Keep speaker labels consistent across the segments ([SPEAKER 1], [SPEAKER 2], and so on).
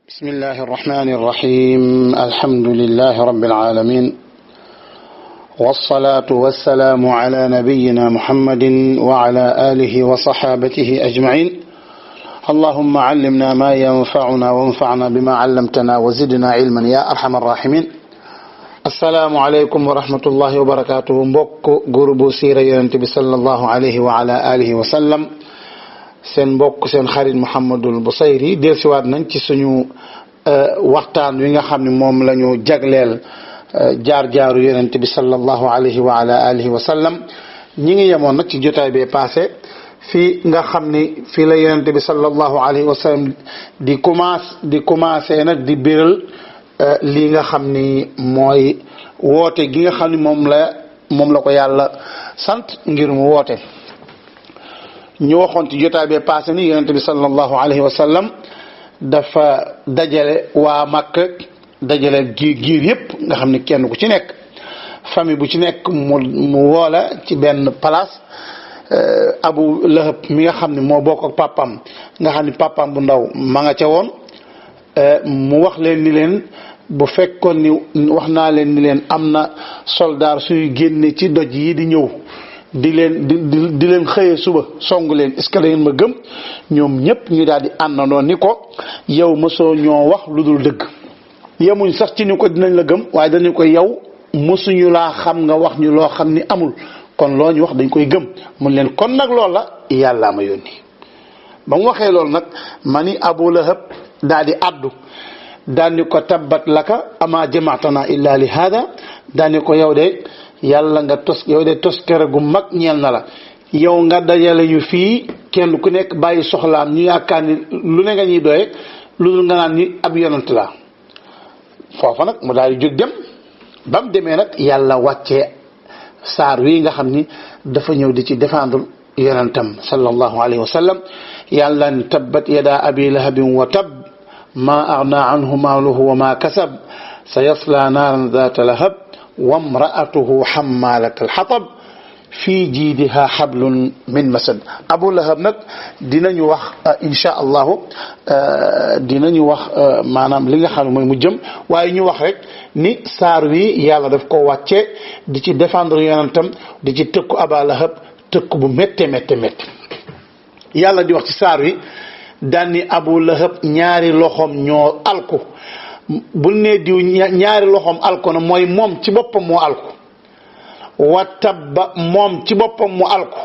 [SPEAKER 1] بسم الله الرحمن الرحيم الحمد لله رب العالمين والصلاة والسلام على نبينا محمد وعلى آله وصحابته أجمعين اللهم علمنا ما ينفعنا وانفعنا بما علمتنا وزدنا علما يا أرحم الراحمين السلام عليكم ورحمة الله وبركاته mbokk groupe siira Yonent bi sallallahu alayhi wa ala alihi wa sallam seen mbokk seen xarit Mouhamadul Bousayri dellusiwaat nañ ci suñu waxtaan wi nga xam ne moom la ñu jagleel jaar-jaaru Yonent bi sallallahu alayhi wa ala alihi wa sallam ñi ngi yemoon nag ci jotaay bee passé fii nga xam ni fii la Yonent bi sallallahu alayhi wa sallam di commencé nag di biral lii nga xam ni mooy woote gi nga xam ni moom la ko yàlla sant ngir mu woote ñu waxoon ci jotaay bee passé ni Yonent bi sallallahu alayhi wa sallam dafa dajale waa Makka dajale giir yëpp nga xam ni kenn ku ci nekk famille bu ci nekk mu woola ci benn place Abu Lahab mi nga xam ne moo bokk ak papam nga xam ni papam bu ndaw ma nga ca woon mu wax leen ni leen bu fekkoon ni wax naa leen ni leen am na soldaar suy génne ci doj yi di ñëw di leen xëyee suba song leen est-ce que da ngeen ma gëm ñoom ñëpp ñu daal di àndandoo ni ko yow mosoo ñoo wax lu dul dëgg yemuñ sax ci ni ko dinañ la gëm waaye dañu ko yow mosuñu laa xam nga wax ñu loo xam ni amul kon loo ñu wax dañ koy gëm mun leen kon nag loolu la yàllaa ma yónni ba mu waxee loolu nag ma ni Abu Lahab daal di addu daal ni ko tabbat laka ama jamaatana illa li hada daal ni ko yow de yàlla nga yow de toskere gu mag ñeel na la yow nga dajale ñu fii kenn ku nekk bàyyi soxlaam ñu yaakaar ni lu ne nga ñuy doye lu dul nga naan ni ab yonent la foofa nag mu daal di jóg dem ba mu demee nag yàlla wàccee saar wi nga xam ni dafa ñëw di ci défendre yonentam sallallahu alayhi wa sallam yàlla ni tabbat yada abi lahabin wa tab ma agna anhu maaluhu wa ma kasab sa yasla naaran zaata lahab wa mraatuhu xammalat alxatab fii jiidiha xablun min masad Abu Lahab nag dinañu wax insha allahu dinañu wax maanaam li nga xam ne mooy mu jëm waaye ñu wax rek ni saar wi yàlla daf ko wàcce di ci défendre yonentam di ci tëkku Aba Lahab tëkku bu métte yàlla di wax ci saar wi daan ni Abu Lahab ñaari loxoom ñoo alku bul ne diw ñaari loxoom alku na mooy moom ci boppam moo alku wa tabba moom ci boppam mu alku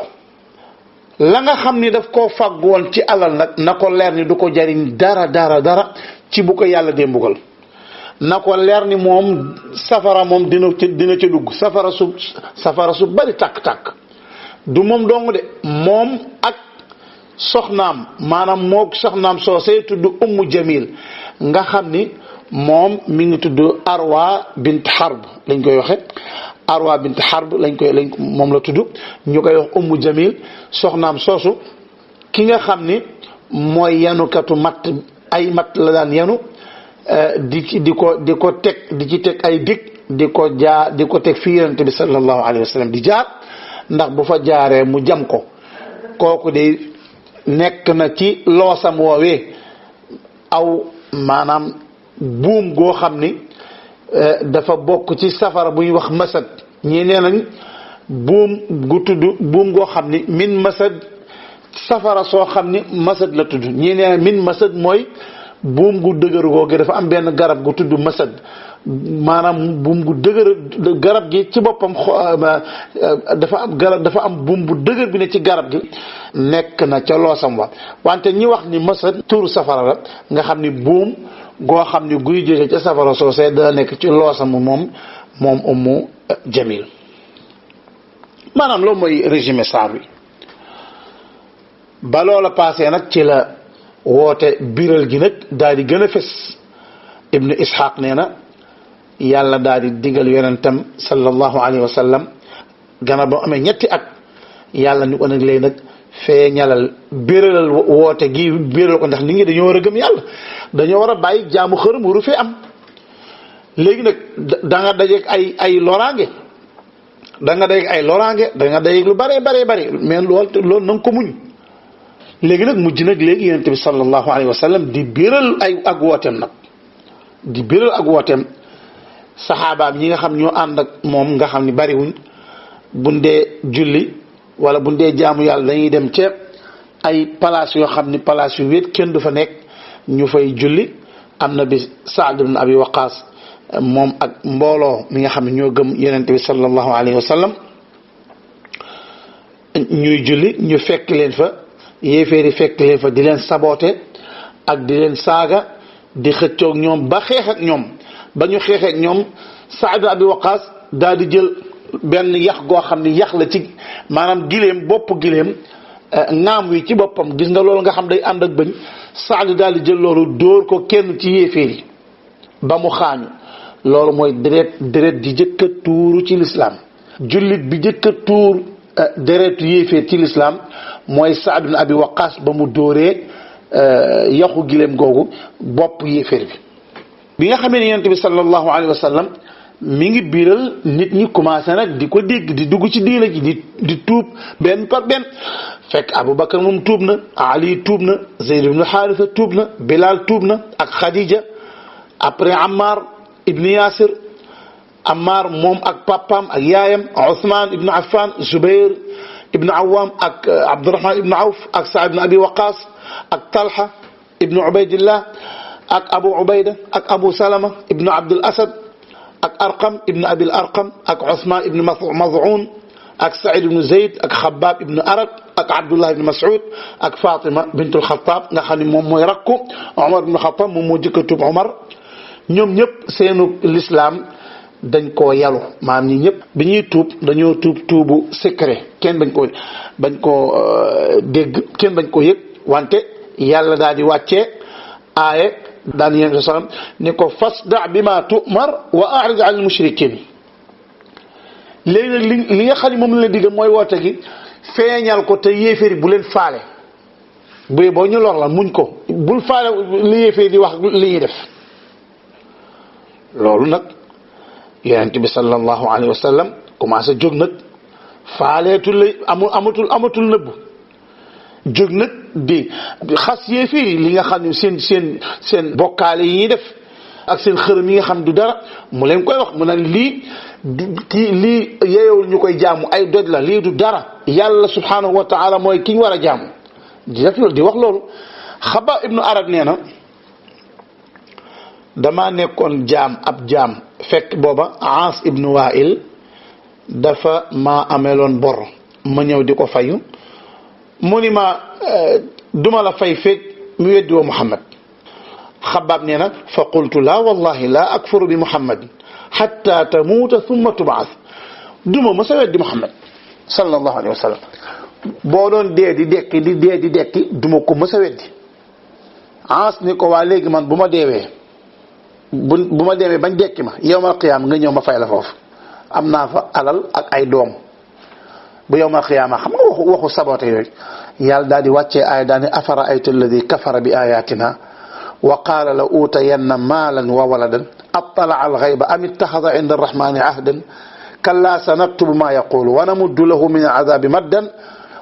[SPEAKER 1] la nga xam ni daf koo fàgg woon ci alal nag na ko leer ni du ko jariñ dara ci bu ko yàlla dee mbugal na ko leer ni moom safara moom dina ca dugg safara su bari tàkk-tàkk du moom dong de moom ak soxnaam maanaam moo soxnaam soosee tudd Ummu Jamil nga xam ni moom mi ngi tudd Arwa bint Harb lañ koy waxe Arwa bint Harb moom la tudd ñu koy wax Ummu Jamil soxnaam soosu ki nga xam ni mooy yanukatu matt ay matt la daan yanu di ko teg di ci teg ay dig di ko teg fi Yonent bi sallallahu alayhi wa sallam di jaar ndax bu fa jaaree mu jam ko kooku de nekk na ci loosam woowee aw maanaam buum goo xam ni dafa bokk ci safara bu ñuy wax masad ñi nee nañ buum goo xam ni min masad safara soo xam ni masad la tudd ñi nee min masad mooy buum gu dëgër googu dafa am benn garab gu tudd masad maanaam buum gu dëgër garab gi ci boppam dafa am buum bu dëgër bi ne ci garab gi nekk na ca loosam wa wante ñi wax ni masad tuuru safara la nga xam ni buum goo xam ni guy jóge ca safara soosee da nekk ci loosam moom Ummu Jamil maanaam loolu mooy résumé saar wi ba loola passé nag ci la woote biral gi nag daal di gën a fës Ibnu Ishaq nee na yàlla daal di digal yonentam sallallahu alayhi wa sallam gannaaw ba amee ñetti at yàlla ni ko nag léegi nag feeñalal béralal woote gi béral ko ndax nit ñi dañoo war a gëm yàlla dañoo war a bàyyi jaamu xërëm waru fee am léegi nag da nga dajeeg ay loraange da nga dajeeg lu bare mais loolu na nga ko muñ léegi nag mujj nag léegi yonent bi sallallahu alayhi wa sallam di biral ay ak wooteem nag di biral ak wooteem saxaabaam ñi nga xam ñoo ànd ak moom nga xam ni bariwuñ buñ dee julli wala buñ dee jaamu yàlla dañuy dem ca ay palaas yoo xam ni palaas yu wéet kenn du fa nekk ñu fay julli am na bi Saad ibn Abi Waqaas moom ak mbooloo mi nga xam ne ñoo gëm yonent bi sallallahu alayhi wa sallam ñuy julli ñu fekk leen fa yéeféeri fekk leen fa di leen saboote ak di leen saaga di xëccoog ñoom ba xeex ak ñoom ba ñu xeexee ak ñoom Saad ibn Abi Waqaas daal di jël benn yax goo xam ni yax la ci maanaam gileem bopp gileem ngaam wi ci boppam gis nga loolu nga xam day ànd ak bëñ Saad daal di jël loolu dóor ko kenn ci yéeféer yi ba mu xaañu loolu mooy deret di jëkk a tuuru ci lislaam jullit bi jëkk a tuur deretu yéeféer ci lislaam mooy Saad ibn Abi Waqaas ba mu dóoree yaxu gileem googu bopp yéeféer bi nga xamee ne yonent bi sallallahu alayhi wa sallam mi ngi biiral nit ñi commencé nag di ko dégg di dugg ci diina ji di tuub benn par benn fekk Aboubacar moom tuub na Ali tuub na Zayd ibn Haarisa tuub na Bilal tuub na ak Khadija après Ammar ibn Yasir Ammar moom ak papaam ak yaayam Ousmane ibn Affan Zubair ibn Awam ak Abdurahman ibn Awf ak Saad ibn Abi Waqas ak Talha ibn Ubaydillah ak Abu Ubayda ak Abu Salama ibn Abdul Asad ak Arqam ibn Abil Arqam ak Ousmane ibn Maz'un ak Saïd ibn Zayd ak Xabaab ibn Arat ak Abdullah ibn Mas'ud ak Fatima bintul Xattaab nga xam ne moom mooy rakku Omar ibn Xattaab moom moo jëkk a tuub Omar ñoom ñëpp seenu lislaam dañ koo yalu maam ñi ñëpp bi ñuy tuub dañoo tuubu secret kenn bañ koo dégg kenn bañ koo yëg wante yàlla daal di wàccee aaye daan yéen sallam ni ko fasda bima tu'mar wa a'rid 'anil mushrikin léegi nag li nga xam ne moom la digga mooy woote gi feeñal ko te yéeféeri bu leen faale boo ñu lor la muñ ko bul faale li yéeféeri di wax li ñuy def loolu nag yonent bi sallallahu alayhi wa sallam commencé jóg nag faaleetul la amatul nëbbu jóg nag di xas yéeféeri li nga xam ne seen bokkaale yi ñuy def ak seen xërëm yi nga xam du dara mu leen koy wax mu ne lii yeyewul ñu koy jaamu ay doj la lii du dara yàlla subhanahu wa taala mooy ki ñu war a jaamu di def loolu di wax loolu Xabaab ibnu Arad nee na damaa nekkoon ab jaam fekk booba Aas ibnu Waa'il dafa maa ameloon bor ma ñëw di ko fayu mu ni ma duma la fay fekk mu weddi wa Muhammad Xabaab nee na fa qultu la wallahi la akfuru bi Muhammad hatta tamuuta thumma tubaas duma ma sa weddi Muhammad sallallahu alayhi wa sallam boo doon dee di dekki duma ko ma sa weddi Aas ni ko waa léegi man bu ma deewee bañ dekki ma yawmal qiyaama nga ñëw ma fay la foofu am naa fa alal ak ay doom bu yawmal qiyaama xam nga waxu sabote yooyu yàlla daal di wàccee aaya daal ne afara aytu alladi kafara bi ayatina wa qaala la uutayanna maalan wa waladan attala al ghayba am ittaxada inda arrahmani ahdan kalla sanaktubu ma yaqulu wa namuddu lahu min adabi maddan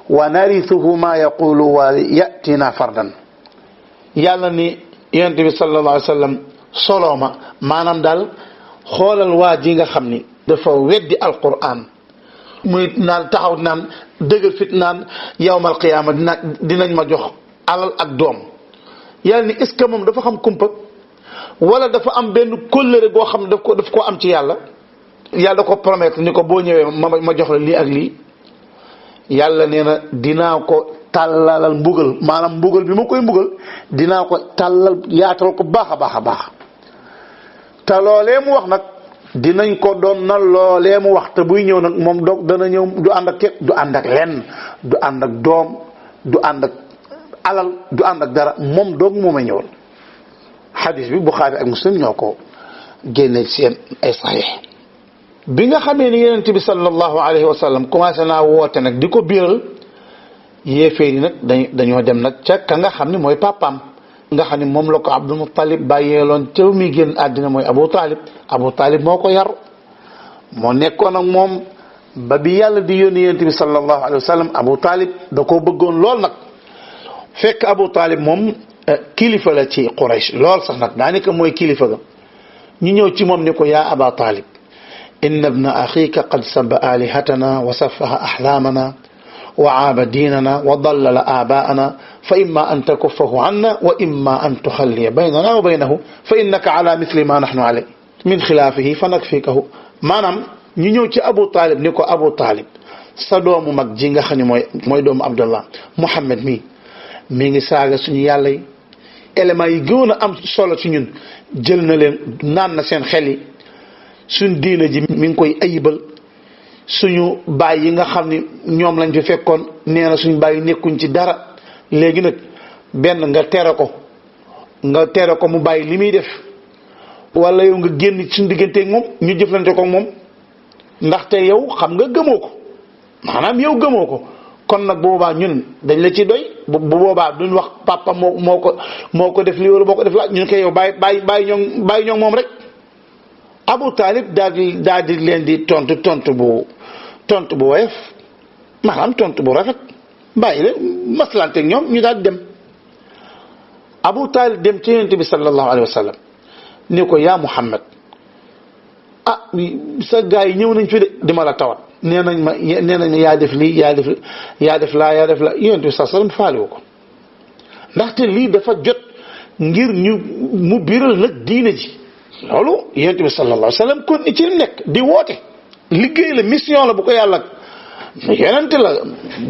[SPEAKER 1] wa narithuhu ma yaqulu wa yatina fardan yàlla ni yonent bi sallallahu alayhi wa sallam solooma maanaam daal xoolal waa ji nga xam ni dafa weddi alquran muy naan taxaw naan dëgër fit naan yawmal qiyaama dinañ ma jox alal ak doom yàlla ni est-ce que moom dafa xam kumpa wala dafa am benn kóllëre goo xam ne daf ko am ci yàlla da ko promettre ni ko boo ñëwee ma jox la lii ak lii yàlla nee na dinaa ko tàllalal mbugal maanaam mbugal bi ma koy mbugal dinaa ko tàllal yaatal ko baax a baax a baax te loolee mu wax nag dinañ ko doon na loolee mu wax te buy ñëw nag moom doog dana ñëw du ànd ak képp du ànd ak lenn du ànd ak doom du ànd ak alal du ànd ak dara moom doog moom a ñëwal xadis bi Buxaari ak Muslim ñoo ko génne seen ay saxiix bi nga xamee ni yonent bi sallallahu alayhi wa sallam commencé naa woote nag di ko biiral yéeféer yi nag dañoo dem nag ca ka nga xam ne mooy papaam nga xam ne moom la ko Abdul Muttalib bàyyeeloon ca muy génn àddina mooy Abu Talib moo ko yar moo nekkoon ak moom ba bi yàlla di yónni yonent bi sallallahu alayhi wa sallam Abu Talib da koo bëggoon lool nag fekk Abu Talib moom kilifa la ci Quraysh lool sax nag daanaka mooy kilifa ga ñu ñëw ci moom ne ko yaa Aba Talib inna ibna axiika qad sabba alihatana wa safaha axlaamana wa aaba diinana wa dallala aabaana fa imma an takuffahu anna wa imma an tuxalliya baynana wa baynahu fa innaka ala mithli ma nahnu alay min xilaafihi fa nakfikahu maanaam ñu ñëw ci Abu Talib ni ko Abu Talib sa doomu mag ji nga xam ne mooy doomu Abdullah Muhammad mi ngi saaga suñu yàlla yi éléments yi gën a am solo ci ñun jël na leen naan na seen xel yi suñ diina ji mi ngi koy ayibal suñu baay yi nga xam ni ñoom lañ fi fekkoon nee na suñu baay yi nekkuñ ci dara léegi nag benn nga tere ko mu bàyyi li muy def wala yow nga génn suñu digganteeg moom ñu jëflante ko moom ndaxte yow xam nga gëmoo ko maanaam yow gëmoo ko kon nag boobaa ñun dañ la ci doy bu boobaa duñ wax papa moo ko def lii wala moo ko def la ñun koy yow bàyyi ñoom moom rek Abu Talib daal di leen di tontu bu woyof maanaam tontu bu rafet bàyyi leen maslanteeg ñoom ñu daal di dem Abu Talib dem ci Yonent bi sallallahu alayhi wa sallam ni ko yaa Muhammad sa gaa yi ñëw nañ fi de dima la tawat nee nañ ma yaa def lii yaa def laa Yonent bi sallallahu alayhi wa sallam faalewu ko ndaxte lii dafa jot ngir mu biral nag diine ji loolu Yonent bi sallallahu alayhi wa sallam kon ci li nekk di woote liggéey la mission la bu ko yàlla yonent la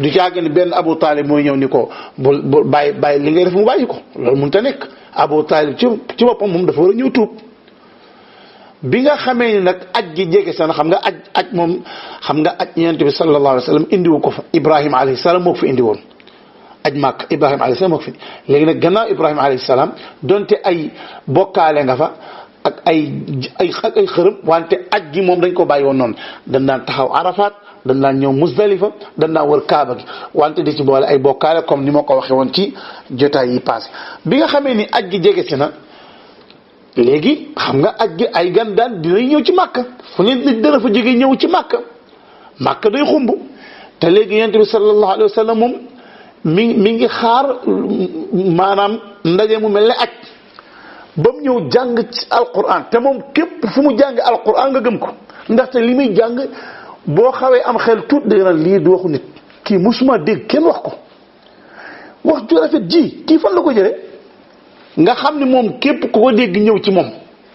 [SPEAKER 1] du caagi ni benn Abu Talib mooy ñëw ni ko bu bàyyi li ngay def mu bàyyi ko loolu mënut a nekk Abu Talib ci boppam moom dafa war a ñëw tuub bi nga xamee ni nag aj gi jege sa na xam nga aj moom xam nga aj Yonent bi sallallahu alayhi wa sallam indiwu ko fa Ibrahima alayhi salaam moo ko fi indi woon aj Màkka Ibrahima alayhi salaam moo ko fi léegi nag gannaaw Ibrahima alayhi salaam donte ay bokkaale nga fa ak ay xërëm wante aj gi moom dañ ko bàyyi woon noonu dañ daan taxaw Arafat dañ daan ñëw Muzdalifa dañ daan wër Kaaba gi wante di ci boole ay bokkaale comme ni ma ko waxee woon ci jotaay yi passé bi nga xamee ni aj gi jege si na léegi xam nga aj gi ay gan daan dinañ ñëw ci Màkka fu ne nit dana fa jóge ñëw ci Màkka day xumb te léegi Yonent bi sallallahu alayhi wa sallam moom mi ngi xaar maanaam ndaje mu mel ne aj ba mu ñëw jàng ci alquran te moom képp fu mu jàng alquran nga gëm ko ndaxte li muy jàng boo xawee am xel tuut da nga lii du waxu nit kii musuma dégg kenn wax ko wax ju rafet ji kii fan la ko jëlee nga xam ne moom képp ku ko dégg ñëw ci moom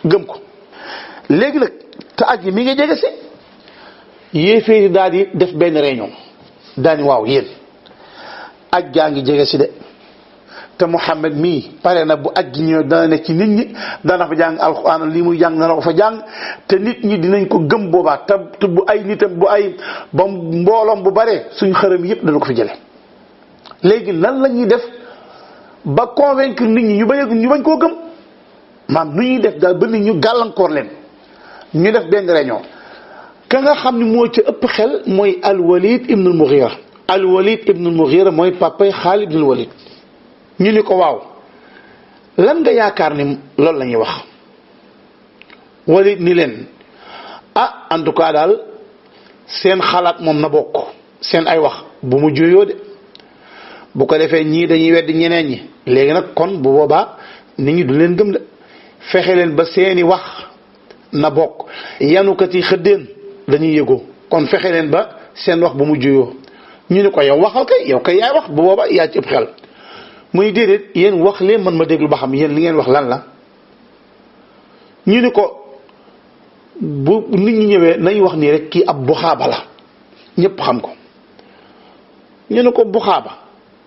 [SPEAKER 1] gëm ko léegi nag te aj yi mi ngi jege si yéeféeri daal di def benn réunion daani waaw yéen aj gaa ngi jege si de te Muhammad mii pare na bu aj gi ñëw dana ne ci nit ñi dana fa jàng alxuraan lii muy jàng dana ko fa jàng te nit ñi dinañ ko gëm boobaa te bu ay nitam ba mbooloom bu baree suñ xërëm yëpp dana ko fi jële léegi lan la ñuy def ba convaincre nit ñi ñu bañ koo gëm maam nu ñuy def daal ba nit ñu gàllankoor leen ñu def benn réunion ka nga xam ne moo ci ëpp xel mooy al-Walid ibn al-Mughira al-Walid ibn al-Mughira mooy papay Xaalid ibn al-Walid ñu ni ko waaw lan nga yaakaar ni loolu la ñuy wax Walid ni leen en tout cas daal seen xalaat moom na bokk seen ay wax bu mu juyoo de bu ko defee ñii dañuy weddi ñeneen ñi léegi nag kon bu boobaa nit ñi du leen gëm de fexe leen ba seeni wax na bokk yanukat yi xëddeen dañuy yëgoo kon fexe leen ba seen wax bu mu juyoo ñu ni ko yow waxal kay yow kay yaay wax bu boobaa yaa ci ëpp xel muy déedéet yéen wax leen man ma déglu ba xam yéen li ngeen wax lan la ñu ni ko bu nit ñi ñëwee nañ wax nii rek kii ab buxaaba la ñëpp xam ko ñu ni ko buxaaba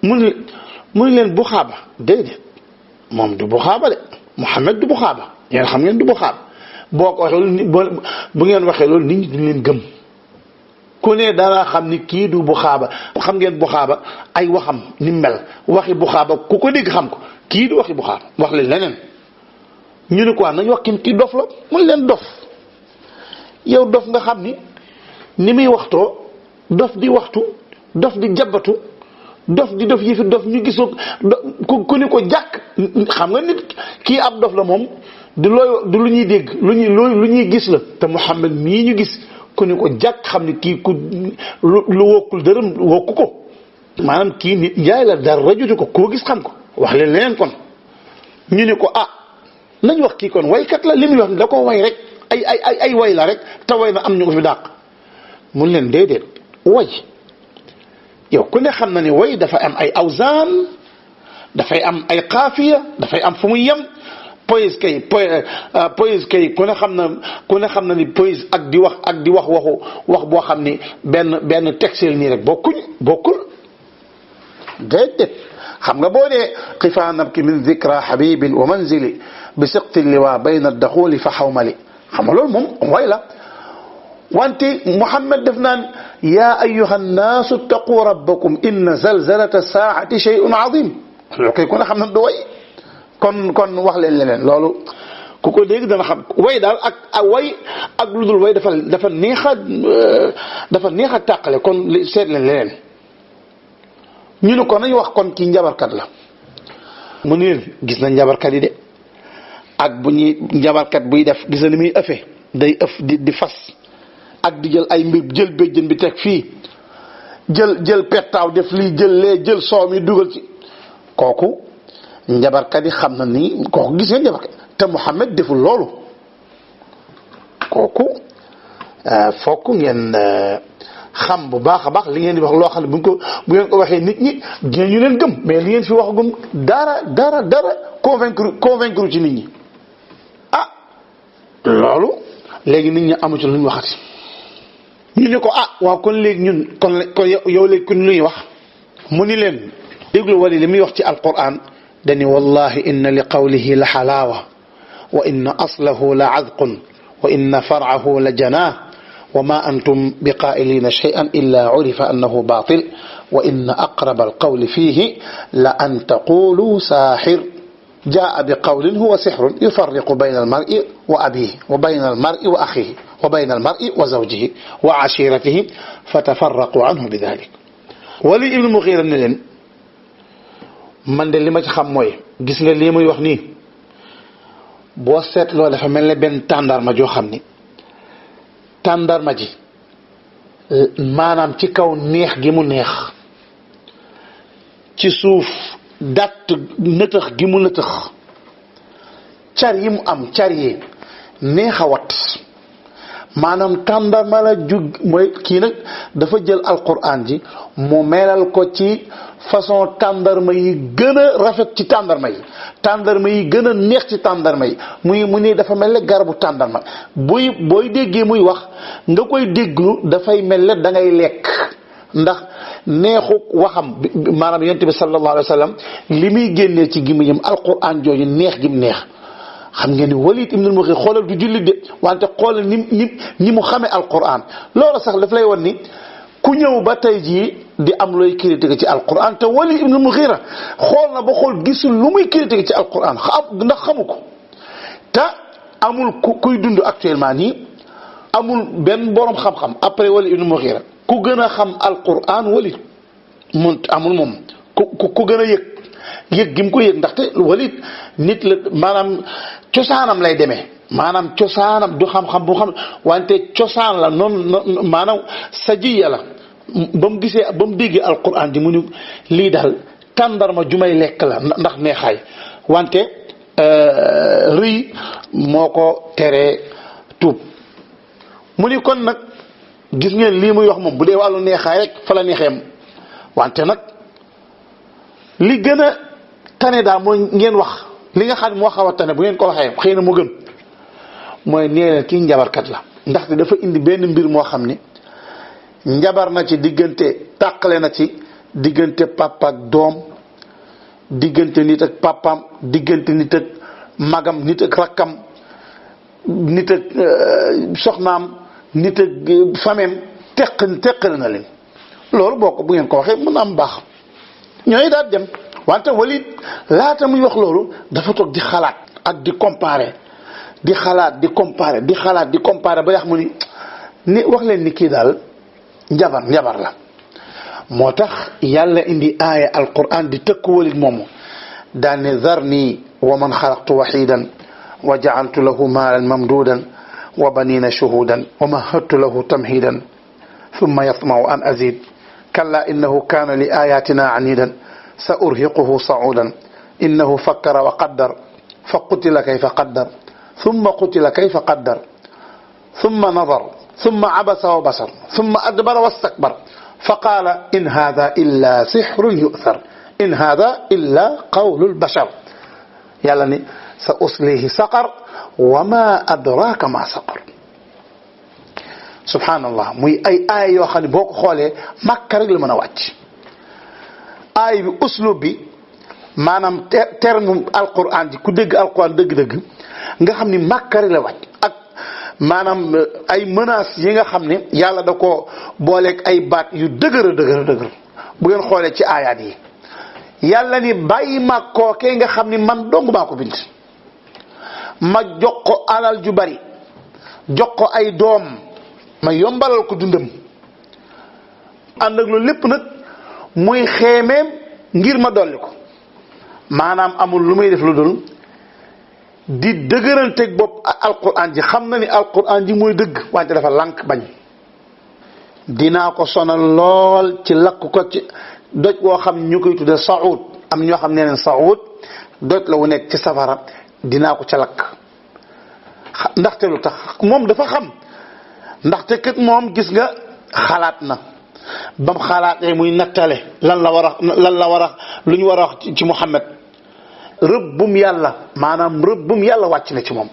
[SPEAKER 1] mu ni leen buxaaba déedéet moom du buxaaba de Muhammad du buxaaba yéen xam ngeen du buxaaba boo ko waxee loolu bu ngeen waxee loolu nit ñi duñ leen gëm ku ne dana xam ni kii du buxaaba xam ngeen buxaaba ay waxam ni mel waxi buxaaba ku ko dégg xam ko kii du waxi buxaaba wax leen leneen ñu ne quoi nañ wax kii dof la mun leen dof yow dof nga xam ni muy waxtoo dof di waxtu dof di jabatu dof di dof yëfi dof ñu gisoo ku ni ko jàkk xam nga nit kii ab dof la moom du lu ñuy dégg lu ñuy gis la te Muhammad mii ñu gis ku ni ko jàkk xam ni kii ku lu wokkul dërëm wokku ko maanaam kii nit njaay la dara jotu ko koo gis xam ko wax leen leneen kon ñu ne ko nañ wax kii kon waykat la li muy wax da ko way rek ay way la rek te way na am ñu ko fi dàq mun leen déedéet way yow ku ne xam na ne way dafa am ay awzaan dafay am ay xaafiya dafay am fu muy yem poèse kay ku ne xam na ni poèse ak di wax wax boo xam ni benn texte nii rek bokkul déedéet xam nga boo dee xifaa nabki min zikra habibin wa manzili bi siqti liwa bayna addaxuli fa xawmali xam nga loolu moom way la wante Muhammad def naan yaa ayyuha nnaasu ttaqu rabbakum inna zalzalata saa'ati shay'un azim loolu kay ku ne xam na du way kon wax leen leneen loolu ku ko dégg dana xam way daal ak way ak lu dul way dafa neex a tàqale kon seet leen leneen ñu ne ko nañ wax kon kii njabarkat la mu ne leen gis na njabarkat yi de ak bu ñuy njabarkat buy def gis na ni muy ëffee day ëff di fas ak di jël ay mbir jël béjjën bi teg fii jël pettaaw def lii jël soow mi dugal ci kooku njabarkat yi xam na ni kooku gis nga njabarkat te Muhammad deful loolu kooku fokk ngeen xam bu baax a baax li ngeen di wax loo xam ne bu ngeen ko waxee nit ñi dinañu leen gëm mais li ngeen fi waxagum dara convaincre ci nit ñi loolu léegi nit ñi amatu lu ñu waxati ñu ne ko waaw kon léegi ñun kon yow léegi kon lu ñuy wax mu ni leen déglu wali li muy wax ci alquran dani wallahi inna li qawlihi la xalaawa wa inna aslahu la adqun wa inna far'ahu la janah wa ma antum biqaa'ilina shay'an illa urifa annahu batil wa inna aqraba alqawli fihi la an taqulu saaxir jaa biqawlin huwa sixrun yufarriqu bayna almar'i wa abihi wa bayna almar'i wa axihi wa bayna almar'i wa zawjihi wa ashiratihi fatafarraqu anhu bidalik Wali ibnu Mughira ne leen man de li ma ci xam mooy gis nga lii muy wax nii boo seetloo dafa mel ne benn tàndarma joo xam ni tàndarma ji maanaam ci kaw neex gi mu neex ci suuf datt nëtëx gi mu nëtëx car yi mu am car yi neex a wat maanaam tàndarma la jug mooy kii nag dafa jël alquran ji mu melal ko ci façon tàndarma yi gën a rafet ci tàndarma yi gën a neex ci tàndarma yi mu ni dafa mel ne garabu tàndarma booy déggee muy wax nga koy déglu dafay mel ne da ngay lekk ndax neexu waxam maanaam yonent bi sallallahu alayhi wa sallam li muy génnee ci gémmiñam alquran jooju neex gi mu neex xam ngeen ni Walid ibn al-Mughira xoolal du jullit de wante xoolal ni mu xamee alquran loolu sax daf lay wan ni ku ñëw ba tey jii di am looy critiquer ci alquran te Walid ibn al-Mughira xool na ba xool gisul lu muy critiquer ci alquran ndax xamu ko te amul kuy dund actuellement nii amul benn borom xam-xam après Walid ibn al-Mughira ku gën a xam alquran Walid amul moom ku gën a yëg gi mu ko yëg ndaxte Walid nit la maanaam cosaanam lay demee maanaam cosaanam du xam-xam bu xam wante cosaan la noonu maanaam sajiya la ba mu déggee alquran di mu ni lii daal tàndarma ju may lekk la ndax neexaay wante rëy moo ko teree tuub mu ni kon nag gis ngeen lii muy wax moom bu dee wàllu neexaay rek fa la neexeem wante nag li gën a tane daal mooy ngeen wax li nga xam ne moo xaw a tane bu ngeen ko waxee xëy na mu gën mooy nee leen kii njabarkat la ndaxte dafa indi benn mbir moo xam ne njabar na ci diggante tàqale na ci diggante papa ak doom diggante nit ak papaam diggante nit ak magam nit ak rakkam nit ak soxnaam nit ak famem teqale na leen loolu boo ko bu ngeen ko waxee mën na am baax ñooy daal dem wante Walid laata muy wax loolu dafa toog di xalaat ak di comparer di xalaat di comparer ba yax mu ni wax leen ni kii daal njabar la moo tax yàlla indi aaya alquran di tëkku Walid moomu daan ne zarni wa man xalaqtu waxidan wa jacaltu lahu maalan mamduudan wa banina shuhudan wa mahattu lahu tamhidan thumma yatmau an azid kalla innahu kaana li ayatina anidan sa urhiquhu saudan innahu fakkara wa qaddar fa qutila kayfa qaddar thumma qutila kayfa qaddar thumma nadar thumma abasa wa basar thumma adbara wastakbar fa qaala in hada illa sihrun yu'thar in hada illa qawlul bashar. yàlla ni sa uslihi saqar wa ma adraka ma saqar. subhanallah muy ay aay yoo xam ne boo ko xoolee Makka rek la mën a wàcc. aay bi uslub bi maanaam terme alquran ji ku dégg alquran dëgg-dëgg nga xam ni Makka rek la wàcc ak maanaam ay menaces yi nga xam ne yàlla da ko booleeg ay baat yu dëgër bu ngeen xoolee ci aayaat yi. yàlla ni bàyyi ma kookee nga xam ni man dong maa ko bind ma jox ko alal ju bari jox ko ay doom ma yombalal ko dundam ànd ak loolu lépp nag muy xeemeem ngir ma dolli ko maanaam amul lu muy def lu dul di dëgëranteeg bopp alquran ji xam na ni alquran ji mooy dëgg wante dafa lànk bañ. dinaa ko sonal lool ci lakk ko ci doj woo xam ñu koy tudde saud am ñoo xam ne neen saud doj la wu nekk ci safara dinaa ko ca lakk. ndaxte lu tax moom dafa xam ndaxte kat moom gis nga xalaat na bam xalaatee muy nattale lan la war a lu ñu war a wax ci Muhammad rëbbum yàlla maanaam rëbbum yàlla wàcc na ci moom.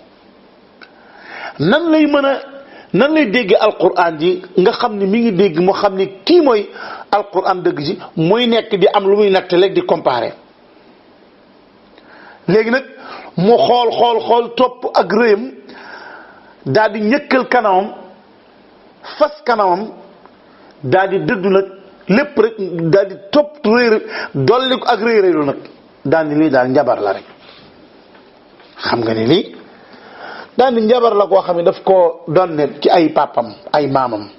[SPEAKER 1] nan lay dégg alquran ji nga xam ne mi ngi dégg mu xam ni kii mooy alquran dëgg ji muy nekk di am lu muy nattale di comparer. léegi nag mu xool topp ak rëyam daal di ñëkkal kanamam fas kanamam daal di dëddu nag lépp rek daal di topp rëy dolli ko ak rëylu nag daal di lii daal njabar la rek. xam nga ni lii daal di njabar la koo xam ne daf koo doon ne ci ay papam ay maamam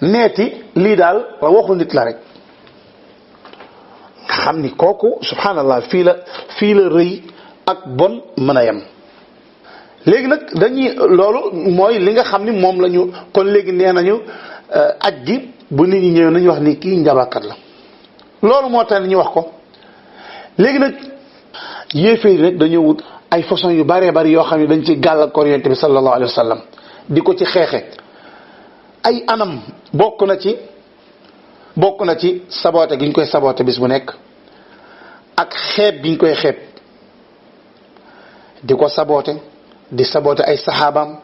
[SPEAKER 1] neeti lii daal waxu nit la rek. xam ni kooku subhanallah fii la rëy ak bon mën a yem. léegi nag dañuy loolu mooy li nga xam ni moom la ñu kon léegi nee nañu aj gi bu nit ñi ñëw nañu wax ni kii njabarkat la loolu moo tax ñu wax ko. léegi nag yéeféer rek dañoo wut ay façon yu bëree bëri yoo xam ne dañ ci gàllankoor yonent bi sallallahu alayhi wa sallam di ko ci xeexe ay anam bokk na ci saboote gi ñu koy saboote bis bu nekk ak xeeb gi ñu koy xeeb di ko saboote di saboote ay saxaabaam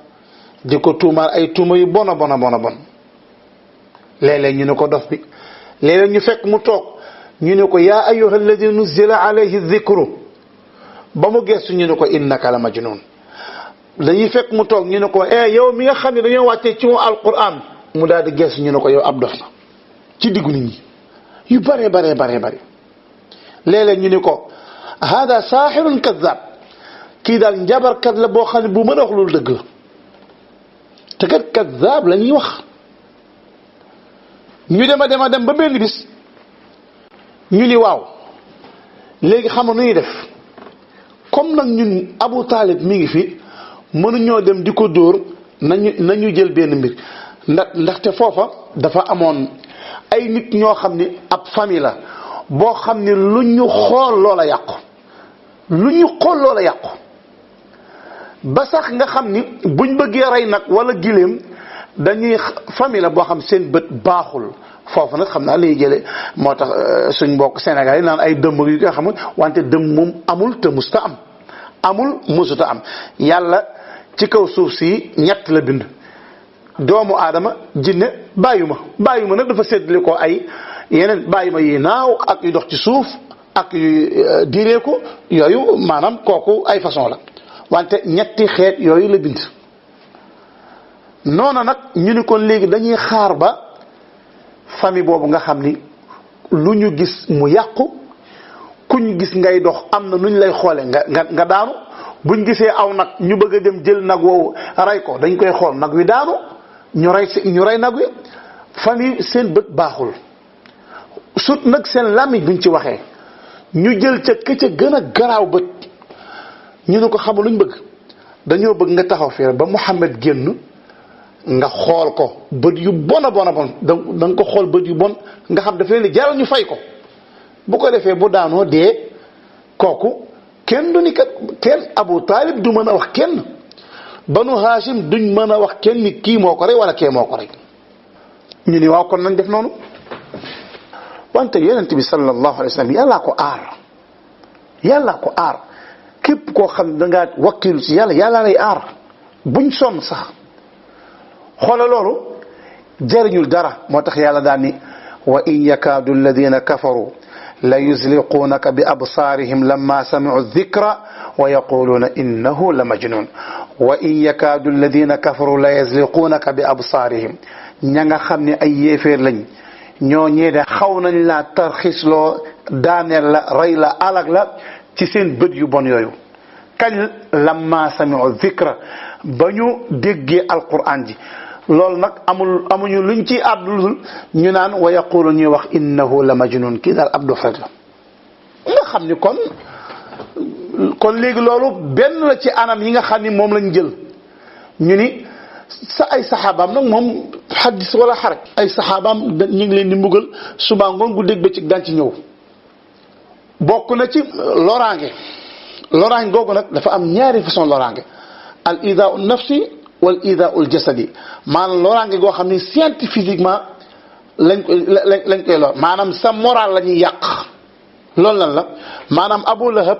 [SPEAKER 1] di ko tuumaal ay tuuma yu bon léeg-léeg ñu ne ko dof bi léeg-léeg ñu fekk mu toog ñu ne ko yaa ayyuha alladi nuzila alayhi dhikru ba mu gestu ñu ne ko innaka la majnun. dañuy fekk mu toog ñu ne ko yow mi nga xam ne dañoo wàccee ci moom alquran mu daal di gestu ñu ne ko yow ab dof na ci diggu nit ñi yu bare léeg-léeg ñu ne ko hada saaxirun kazzab kii daal njabarkat la boo xam ne bu mën a wax loolu dëgg la te kat kazzab la ñuy wax. ñu dem ba benn bis ñu ni waaw léegi xam nga nu ñuy def comme nag ñun Abu Talib mi ngi fi mënuñoo dem di ko dóor nañu jël benn mbir ndaxte foofa dafa amoon ay nit ñoo xam ni ab famille la boo xam ni lu ñu xool loola yàqu ba sax nga xam ni buñ bëggee rey nag wala gileem dañuy famille la boo xam seen bët baaxul foofu nag xam naa lay jëlee moo tax suñ mbokk Sénégal yi naan ay dëmm yu nga xam wante dëmm moom amul te musta am yàlla ci kaw suuf si ñett la bind doomu aadama jinne bàyyi ma nag dafa séddale ko ay yeneen bàyyi ma yi naaw ak yu dox ci suuf ak yu direeku yooyu maanaam kooku ay façon la wante ñetti xeet yooyu la bind. noona nag ñu ni kon léegi dañuy xaar ba famille boobu nga xam ni lu ñu gis mu yàqu kuñ gis ngay dox am na nuñ lay xoole nga daanu buñ gisee aw nag ñu bëgg a dem jël nag woowu rey ko dañ koy xool nag wi daanu ñu rey nag wi famille seen bët baaxul sut nag seen làmmiñ buñ ci waxee ñu jël ca gën a garaaw bët ñu ne ko xamul luñ bëgg dañoo bëgg nga taxaw fii ba Muhammad génn nga xool ko bët yu bon a bon a bon da nga ko xool bët yu bon nga xam dafa leen di jaral ñu fay ko bu ko defee bu daanoo dee kooku kenn du ni kat kenn Abu Taalib du mën a wax kenn banu Haashim duñ mën a wax kenn ni kii moo ko rey wala kee moo ko rey ñu ni waaw kon nañ def noonu wante yonent bi sallallahu alayhi wa sallam yàllaa ko aar képp koo xam da ngaa wakkilu ci yàlla lay aar buñ sonn sax xoola loolu jëriñul dara moo tax yàlla daan ni wa in yakaadu alladina kafaru la yuzliquunaka bi absaarihim lamma samicu dikra wa yaquluuna innahu la majnun wa in yakaadu alladina kafaru la yuzliquunaka bi absaarihim ña nga xam ne ay yéeféer lañ ñoo ñee de xaw nañ laa tarxisloo daaneel la rey la alag la ci seen bët yu bon yooyu kañ lamma samicu dikra ba ñu déggee alquran ji loolu nag amuñu luñ ci àddul ñu naan wa yaqulu ñuy wax innahu la majnun kii daal ab dof rek la nga xam ni kon léegi loolu benn la ci anam yi nga xam ni moom lañ jël ñu ni ay saxaabaam nag moom xaddis wala xaraj ay saxaabaam ñu ngi leen di mbugal suba ngoon gu dégg ba ci daan ci ñëw bokk na ci loraange googu nag dafa am ñaari façon loraange al idaau nafsi wal idaul jasadi maanaam loraange goo xam ni scientifiquement lañ koy lor maanaam sa moral la ñuy yàq loolu lan la maanaam Abu Lahab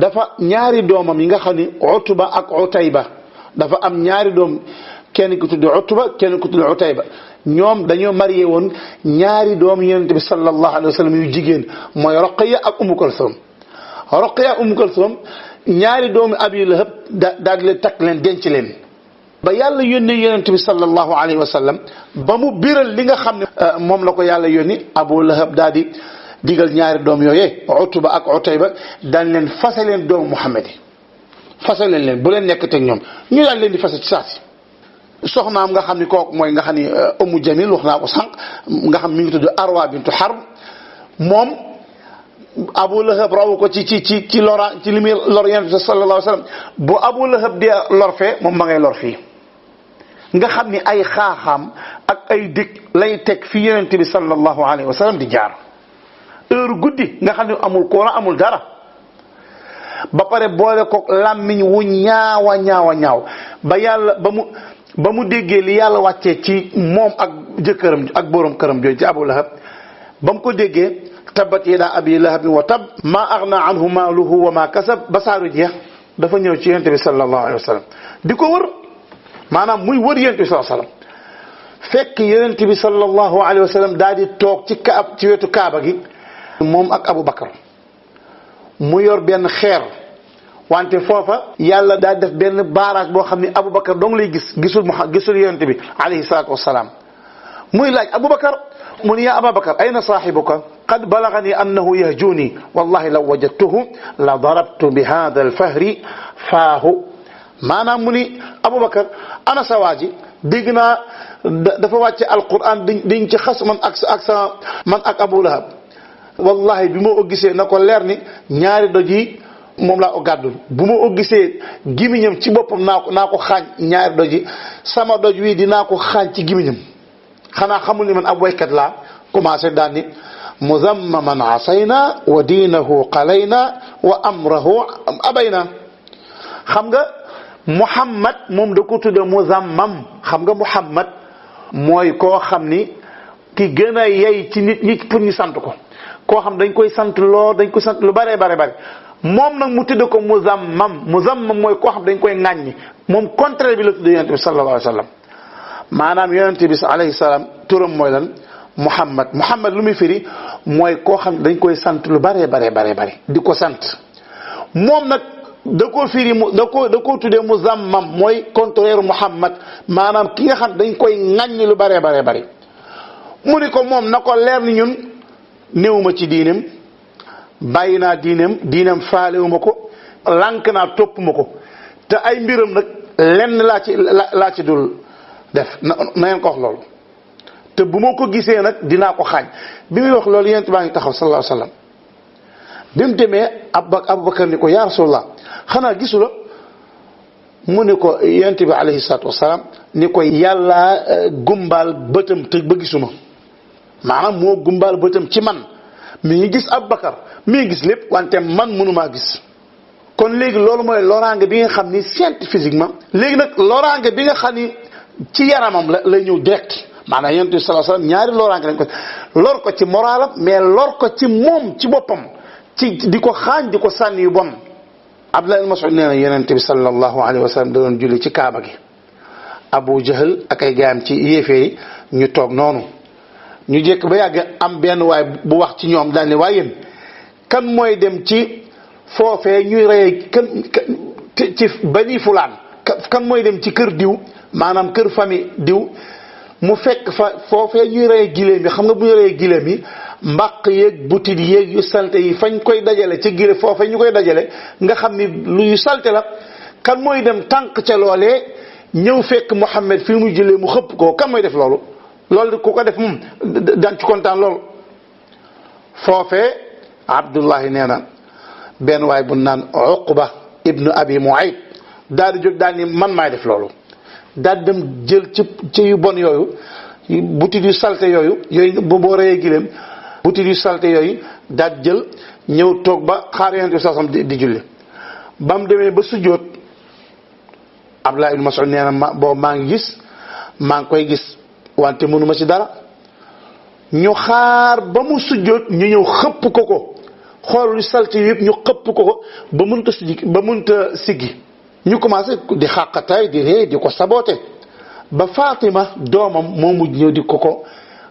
[SPEAKER 1] dafa ñaari doomam yi nga xam ni Utba ak Utayba dafa am ñaari doom kenn ku tudd Utba kenn ku tudd Utayba ñoom dañoo marié woon ñaari doom Yonent bi sallallahu alayhi wa sallam yu jigéen mooy Ruqayya ak Umm Kulsum Ruqayya ak Umm Kulsum ñaari doomu Abi Lahab daal di leen takk leen denc leen ba yàlla yónnee Yonent bi sallallahu alayhi wa sallam ba mu biral li nga xam ne moom la ko yàlla yónni Abu Lahab daal di digal ñaari doom yooyee Utba ak Utayba daan leen fase leen doomu Muhammad yi fase leen bu leen nekk teg ñoom ñu daal leen di fase ci saasi soxnaam nga xam ni kooku mooy nga xam ni Ummu Jamil wax naa ko sànq nga xam mi ngi tudd Arwa bintu Harb moom Abu Lahab rawu ko ci li muy lor Yonent bi sallallahu alayhi wa sallam bu Abu Lahab dee lor fee moom ma ngay lor fii nga xam ni ay xaaxaam ak ay dëkk lay teg fi Yonent bi sallallahu alayhi wa sallam di jaar heure guddi nga xam ne amul courant amul dara ba pare boole ko làmmiñ wu ñaaw ba yàlla ba mu déggee li yàlla wàccee ci moom ak jëkkëram ak borom këram jooju ci Abu Lahab ba mu ko déggee tabbat yadaa abi lahabin wa tab maa aghnaa anhu maaluhu wa maa kasab ba saaru jeex dafa ñëw ci Yonent bi sallallahu alayhi wa sallam di ko wër maanaam muy wër Yonent bi sallallahu alayhi wa sallam fekk Yonent bi sallallahu alayhi wa sallam daal di toog ci wetu kaaba gi moom ak Abu Bakar mu yor benn xeer wante foofa yàlla daa def benn baaraas boo xam ne Abu Bakar dong lay gisul Yonent bi alayhi salaatu wasalaam muy laaj Abu Bakar mu ni yaa Aba Bakar ayna saahibuka qad balagani annahu yahjuni wallahi law wajadtuhu la darabtu bi hada alfahri faahu maanaam mu ni Abu Bakar ana sa waa ji dégg naa dafa wàcce alquran diñ ci xas man ak Abu Lahab wallahi bi ma ko gisee na ko leer ni ñaari doj yi moom laa ko gàddul bu ma ko gisee gimiñam ci boppam naa ko xaañ ñaari doj yi sama doj wi dinaa ko xaañ ci gimiñam xanaa xamul ni man ab waykat laa commencé daan ni muzammaman asayna wa diinahu qalayna wa amrahu abayna xam nga Muhammad moom da ko tudde muzammam xam nga Muhammad mooy koo xam ni ki gën a yey ci nit ñi pour ñu sant ko koo xam dañ koy sant lu bare moom nag mu tudde ko muzammam mooy koo xam dañ koy ŋàññi moom contraire bi la tudde Yonent bi sallallahu alayhi wa sallam maanaam Yonent bi alayhi salaam turam mooy lan Muhammad lu muy firi mooy koo xam dañ koy sant lu bare di ko sant moom nag da koo firi da koo tuddee muzammam mooy contraire Muhammad maanaam ki nga xam dañ koy ŋàññi lu bare mu ni ko moom na ko leer ni ñun néewuma ci diineem bàyyi naa diineem faalewuma ko lànk naa topp ma ko te ay mbiram nag lenn laa ci dul def na ngeen ko wax loolu te bu ma ko gisee nag dinaa ko xaañ bi muy wax loolu Yonent baa ngi taxaw sallallahu alayhi wa sallam bi mu demee Abubakar ni ko yaa Rasulallah xanaa gisu la mu ne ko yonent bi alayhi salaatu wasalaam ni ko yàlla gumbaal bëtam te ba gisuma maanaam moo gumbaal bëtam ci man mi ngi gis Abubakar mi ngi gis lépp wante man mënumaa gis. kon léegi loolu mooy loraange bi nga xam ni scientifiquement léegi nag loraange bi nga xam ni ci yaramam la lay ñëw direct maanaam yonent bi sallallahu alayhi wasallam ñaari loraange lañ ko lor ko ci moralam mais lor ko ci moom ci boppam ci di ko xaañ di ko sànni yu bon. Abdullah ibn Mas'ud nee na yonent bi sallallahu alayhi wasallam da doon julli ci Kaaba gi Abu Jahl ak ay gaayam ci yéefee yi ñu toog noonu ñu jékk ba yàgg am benn waay bu wax ci ñoom daal ne waaye yéen kan mooy dem ci foofee ñuy rey kan ci bani fulaan kan mooy dem ci kër diw maanaam kër famille diw mu fekk fa foofee ñuy rey giléem yi xam nga bu ñu rey giléem yi mbaq yeeg butit yeeg yu salte yi fañ koy dajale ci giléem foofee ñu koy dajale nga xam ni lu yu salte la kan mooy dem tànk ca loolee ñëw fekk Muhammad fii mu jëlee mu xëpp ko kan mooy def loolu ku ko def moom daan ci kontaan loolu foofee Abdullahi nee na benn waay bu naan Uqba ibnu Abi Mu'ayt daal di jóg daal ni man maay def loolu daal dem jël ci yu bon yooyu butit yu salte yooyu boo reyee gileem butit yu salte yooyu daal jël ñëw toog ba xaar Yonent bi sallallahu alayhi wasallam di julli ba mu demee ba sujjóot Abdullah ibn Mas'ud nee na boobu maa ngi koy gis wante mënuma ci dara ñu xaar ba mu sujjóot ñu ñëw xëpp ko xool lu salte yëpp ñu xëpp ko ba mënta siggi ñu commencé di xàqataay di ree di ko saboote ba Fatima doomam moo mujj ñëw di ko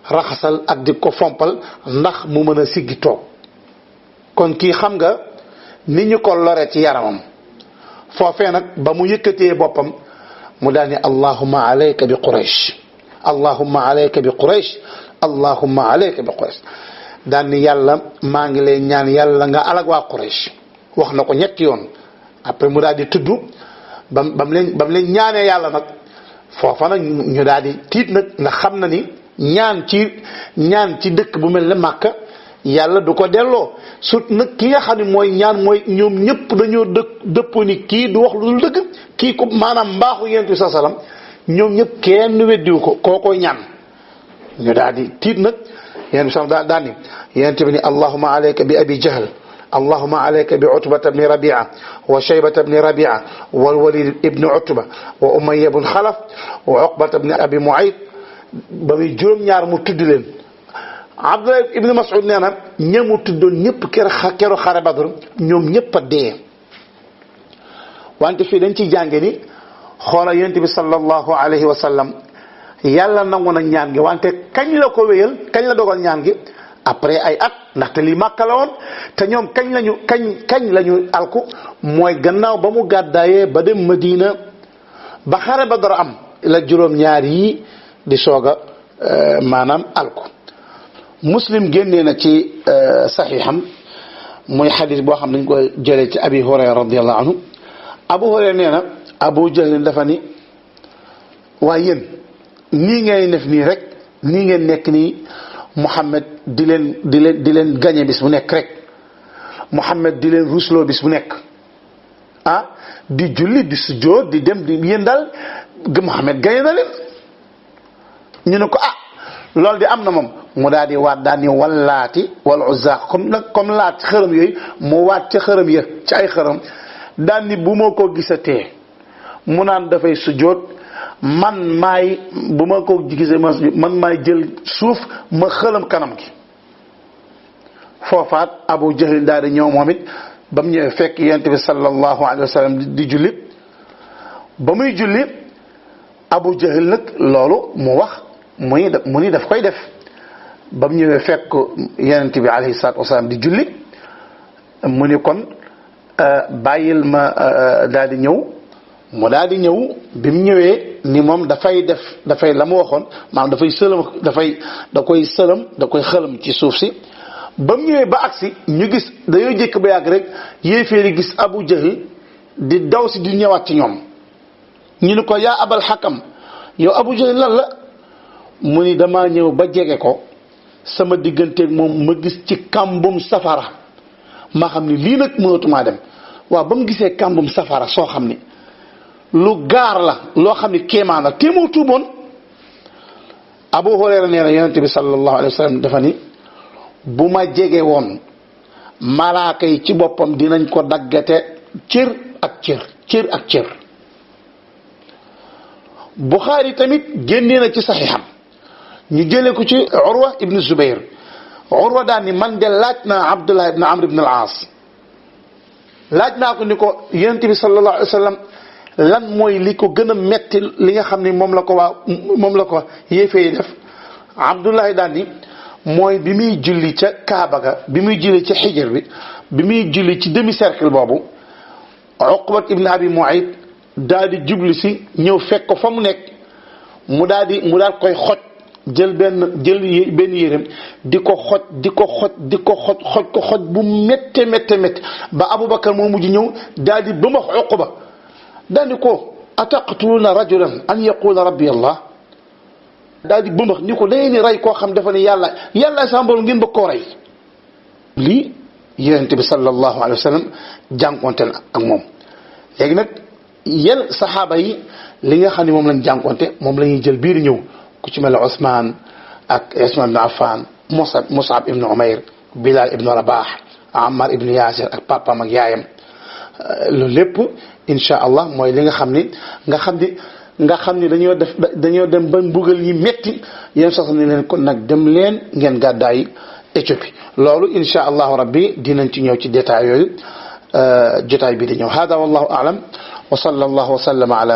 [SPEAKER 1] raxasal ak di ko fompal ndax mu mën a siggi toog kon kii xam nga ni ñu ko lore ci yaramam foofee nag ba mu yëkkatee boppam mu daal ni allahumma alayka bi Quraysh allahumma alayka bi Quraysh allahumma alayka bi Quraysh daan ni yàlla maa ngi lay ñaan yàlla nga alag waa Quraysh wax na ko ñetti yoon après mu daal di tudd bam leen ñaanee yàlla nag foofa nag ñu daal di tiit nag nga xam na ni ñaan ci dëkk bu mel ne Màkka yàlla du ko delloo surtout nag ki nga xam ne mooy ñaan mooy ñoom ñëpp dañoo dëpp ni kii du wax lu dul dëgg kii ko maanaam mbaaxu Yonent bi sallallahu alayhi wasallam ñoom ñëpp kenn weddiwu ko kookoy ñaan ñu daal di tiit nag Yonent bi sallallahu daal ni Yonent bi ni allahumma alayka bi abi jahl allahumma alayka bi utbata bni rabia wa shaybata bni rabia wal walid ibni utba wa umayya bun xalaf wa uqbata bni abi muayt ba muy juróom-ñaar mu tudd leen Abdullah ibn Mas'ud nee na ñamu tuddoon ñëpp keroog xare Badr ñoom ñëpp a dee wante fii dañ ciy jànge ni xoola Yonent bi sallallahu alayhi wa sallam yàlla nangu na ñaan gi wante kañ la ko wéyal kañ la dogal ñaan gi après ay at ndaxte lii Màkka la woon te ñoom kañ lañu alku mooy gannaaw ba mu gàddaayee ba dem Madina ba xare Badr am la juróom-ñaar yi di soog a maanaam alku Muslim génnee na ci saxiixam muy xadis boo xam dañ ko jëlee ci Abi Hurayra radiyallahu anhu Abu Hurayra nee na Abu Jahl dafa ni waaye yéen nii ngeen def nii rek nii ngeen nekk nii Muhammad di leen gañe bis bu nekk rek Muhammad di leen rusloo bis bu nekk di julli di sujjóot di dem di yéen daal Muhammad gañe na leen ñu ne ko loolu di am na moom mu daal di waat daal ni wallaati wal uzza comme laat xërëm yooyu mu waat ca xërëm ya ci ay xërëm daal ni bu ma ko gisatee mu naan dafay sujjóot man maay bu ma ko gisee man maay jël suuf ma xëlam kanam gi foofaat Abu Jahl daal di ñëw moom it ba mu ñëwee fekk Yonent bi sallallahu alayhi wa sallam di julli ba muy julli Abu Jahl nag loolu mu wax mu ni daf koy def ba mu ñëwee fekk Yonent bi alayhi salaatu wa salaam di julli mu ni kon bàyyil ma daal di ñëw mu daal di ñëw bi mu ñëwee ni moom dafay la mu waxoon maanaam da koy xëlam ci suuf si ba mu ñëwee ba agsi ñu gis dañoo jékk ba yàgg rek yéeféeri gis Abu Jahl di daw si di ñëwaat ci ñoom ñu ni ko yaa Abal Hakam yow Abu Jahl lan la mu ni damaa ñëw ba jege ko sama digganteeg moom ma gis ci kàmbum safara ma xam ni lii nag mënatumaa dem waaw ba mu gisee kàmbum safara soo xam ni lu gaar la loo xam ne kéemaan la te moo tuuboon. Abu Hurayra nee na yonente bi sallallahu alayhi wa sallam dafa ni bu ma jege woon malaaka yi ci boppam dinañ ko daggate cër ak cër. Buxaari tamit génnee na ci saxiixam ñu jëlee ko ci Urwa ibn Zubayr. Urwa daan ni man de laaj naa Abdullah ibn Amr ibn al-Aas laaj naa ko ni ko yonent bi sallallahu alayhi wa sallam lan mooy li ko gën a metti li nga xam ne moom la ko yéefee yi def. Abdullah daan ni mooy bi muy julli ca Kaaba ga bi muy julli ca xijr bi muy julli ci demi cercle boobu Uqbat ibn Abi Mu'ayt daal di jublu si ñëw fekk ko fa mu nekk mu daal koy xoj jël benn yéreem di ko xoj bu métte ba Abubakar moo mujj ñëw daal di ba ma Uqba daal di ko ataqtuluna rajulan an yaqula rabbi Allah daal di bëmbax ni ko day ni rey koo xam dafa ne yàlla sama borom ngeen bëgg koo rey. lii yonent bi sallallahu alayhi wa sallam jànkonte na ak moom. léegi nag yel saxaaba yi li nga xam ne moom lañ jànkonte moom la ñuy jël biir ñëw ku ci mel ne Ousmane ak Ousmane ibn Affan Mus'ab ibn Umayr Bilal ibn Rabah Ammar ibn Yasir ak papaam ak yaayam loolu lépp incha allah mooy li nga xam ni dañoo dem ba mbugal yi metti yéen sax ni leen kon nag dem leen ngeen gàddaay Éthiopie. loolu incha allahu rabbi dinañ ci ñëw ci détail yooyu jotaay bi di ñëw hada wallahu a'lam wa sallallahu wa sallama ala